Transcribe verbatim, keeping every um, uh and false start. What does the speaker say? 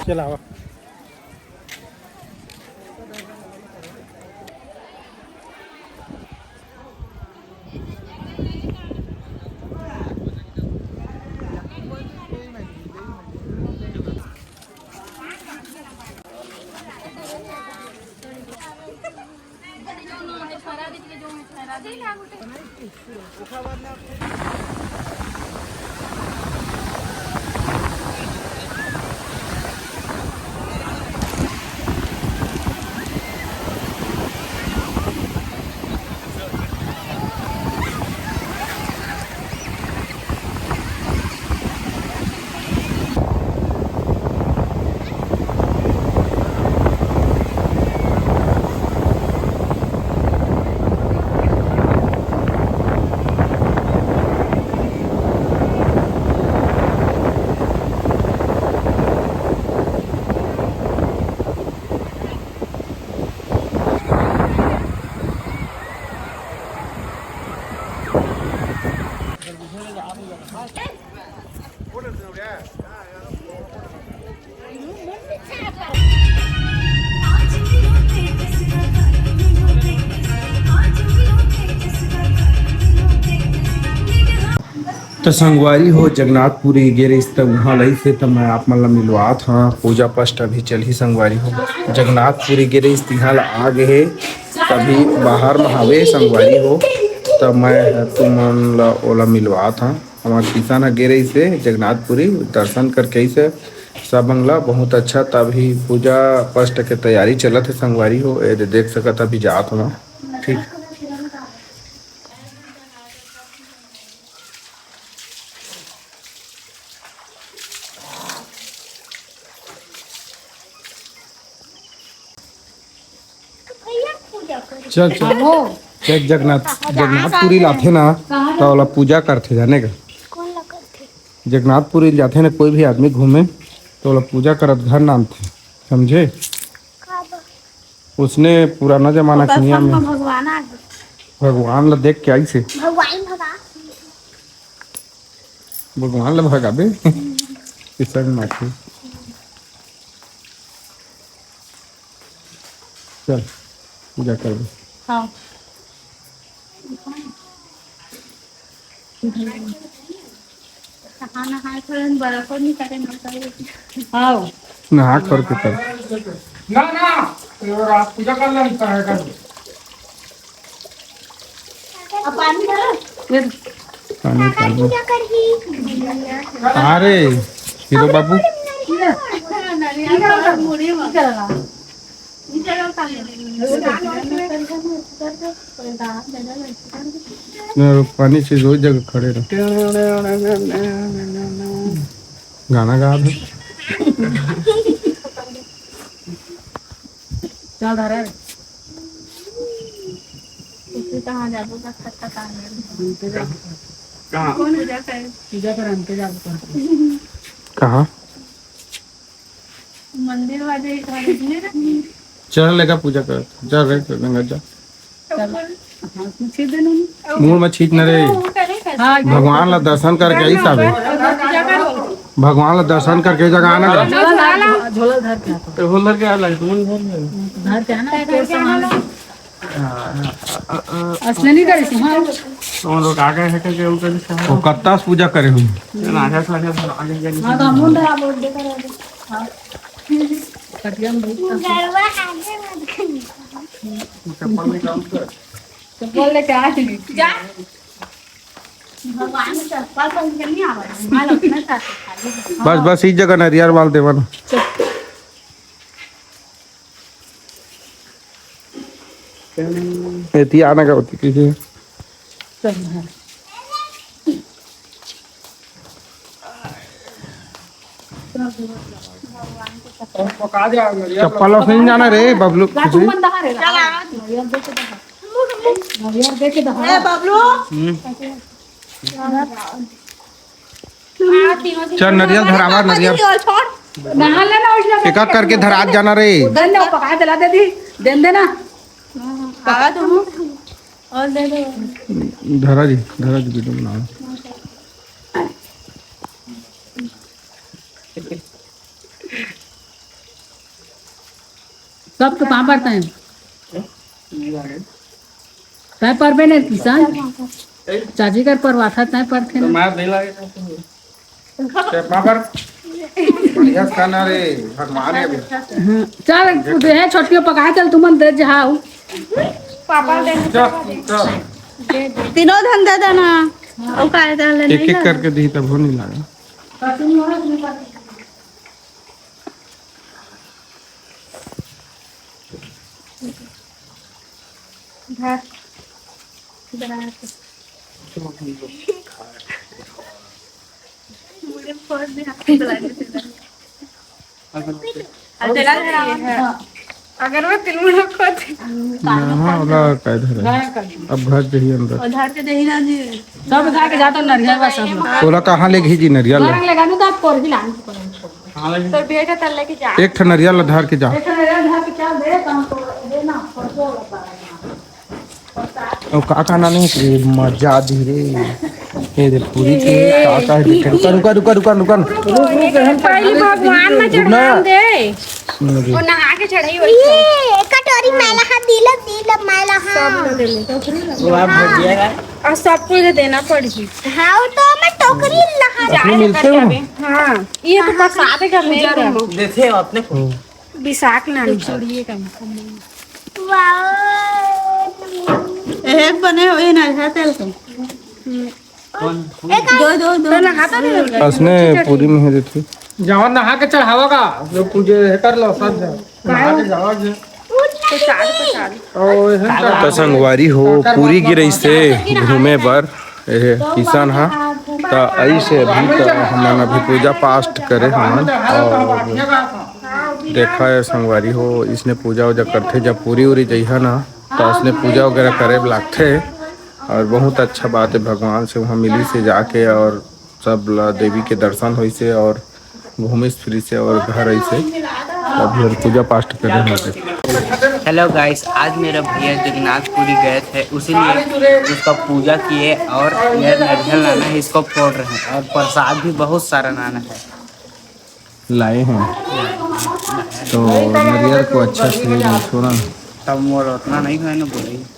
चलावा। त संगवारी हो, जगन्नाथपुरी गे रहिस, त उहाँ लइस हे, त मैं आप मन ला मिलवात हँव। पूजा पाठ अभी चलही संगवारी हो। जगन्नाथपुरी गे रहिस, तिहाँ ला आ गे हे, तभी बाहर म हावे संगवारी हो। त मैं ह तुमन ला ओला मिलवात हँव। हमर किसान ह गे रहिस हे जगन्नाथपुरी, दर्शन करके आइस हे सबंग ला, बहुत अच्छा। तभी पूजा पाठ के तैयारी चलत हे संगवारी हो। ए दे देख सकत, अभी जात हँव। ठीक। चल, चल। चल, जगन्नाथ, जगन्नाथपुरी लाथे ना, त ओला पूजा करथे, जाने का? कौन ला करथे? जगन्नाथपुरी जाथे ना कोई भी आदमी घूमे, त ओला पूजा करत घर ना आनथे, समझे? काबर? उसने पुराना जमाना के नियम हे। भगवान आ गे। भगवान ला देख के आइस हे। भगवान भगा। भगवान ला भगाबे। किसन माथे। चल, पूजा करबे। हाँ। नहा, नहा के बरस नहीं करे, ना करे। हाँ। नहा करके कर। ना, ना, ये रात पूजा कर लेना है, कर। अब पानी डालो। ये पानी, पानी। अरे, हीरो बाबू। पानी से रोज जगह खड़े रहो। गाना गा दे। चल धरे रे। तू कहाँ जाबो? बस खट्टा पानी। कहाँ? कौन पूजा करे? पूजा करे, हम तो जाबो करते। कहाँ? मंदिर वाले घर में। चल लेगा पूजा कर। चल रे, गंगा जा। चल। हाँ, छीट देना। मुंह में छीट न रे। हाँ, भगवान ला दर्शन करके ही साबे। भगवान ला दर्शन करके जगह आना का। झोला धर के आता। तो झोला धर के आ लगे, तुम धर के। धर के आना, फिर सामान। असली नहीं करे, हाँ। तुम लोग आ गए हैं करके, वो कर दिया। वो कत्ता से पूजा करे हुए। ना, आगे से, आगे से, आगे से। हाँ, तो हम उधर आप बोल दे कर। हाँ। कटिया में बहुत। चप्पल निकाल कर। चप्पल लेके आ। जा। भगवान के चप्पल पहन के नहीं आवा, माल अपने साथ खाली। बस, बस, इस जगह नरियर वाल देवन। चल। एती आना का होती किसी। चल, हाँ। चप्पल और नहीं जाना रे, बबलू। ए, बबलू। हम्म। चल, नरियल धरावा, नरियल। छोड़। नहा लेना, उठना एक एक करके धरात जाना रे। उधर ने पका दिला दे दी, दे देना। पका दो। और दे दो। धरा जी, धरा जी, वीडियो बनाओ। सबके पाँव पड़ता है। तय परबे ने किसान, चाची कर परवा था, तय परथे ना। मार नहीं लागे। चल, पापड़। बढ़िया से खाना रे, भगवान है अभी। हाँ, चल, तू दे है, छोटियो पका, चल, तुमन दे जहाऊ। पापा दे। चल, चल। तीनों धन दे देना। और का है, डाल लेना एक ही एक ना। करके दी, तब हो नहीं लगा। धर। बना के। मुझे फोन में हाथ लगा के। अगर वो तिलमुंडा को थे। ना, हाँ, वाला का इधर है। अब घर जही अंदर। उधार के देही ना जी। सब उधार के जाता नरिया बस सब। तोला कहाँ ले गई जी नरिया ले? घर ले गानू तो आप कोर भी लान। तो बेटा तल्ले के जा। एक ठन नरिया ला धार के जा। एक ठन नरिया धार के क्या दे, तो हमको देना, परसों वाला पाएगा। और का का नानी के मजा दी रे। ये दे पूरी के का का है देखे। रुका, रुका, रुका, रुका, रुका। पहली भगवान में रुक ना। चढ़ान दे। वो नहा के चढ़ाई वही। ये कटोरी मैला हा, दिल, दिल मैला हा। सब लोग दे दे। वो आप भर दिया का? और सबको इधर देना पड़ी। हाँ, वो तो मैं टोकरी लहा अपने मिलते हो? हाँ, ये तो प्रसाद है घर में। देखे अपने को। बिसाख नानी। चूड़िए का। वाओ। एक बने हुए ना, है तेल को। दो, दो, दो। तो नहाता नहीं होगा। असने पूरी में है देती। जवान नहा के चढ़ावा का, जो पूजे है कर लो सब जन। नहा के जावा जे। प्रसाद, प्रसाद। ओ, ये है। तो संगवारी हो, पूरी गिरई से घूमे बर। एहे किसान हा, त अइसे अभी त हमन अभी पूजा पाठ करे हमन। और देखा है संगवारी हो, इसने पूजा वूजा करथे, जब पूरी उरी जइहा ना, त इसने पूजा वगैरह करे बर लागथे। और बहुत अच्छा बात है, भगवान से वहाँ मिली से जाके और सब ला देवी के दर्शन होइसे और घूमिस फिरिसे और घर आइसे। अभी और पूजा पाठ करे होंगे। हेलो गाइस, आज मेरा भैया जगन्नाथपुरी गए थे, उसीलिए उसका पूजा किए और ये नरियल लाना है, इसको फोड़ रहे हैं और प्रसाद भी बहुत सारा लाना है। लाए हैं तो नरियल को अच्छा से मीठो ना। तब मोर उतना नहीं खाए ना बोले।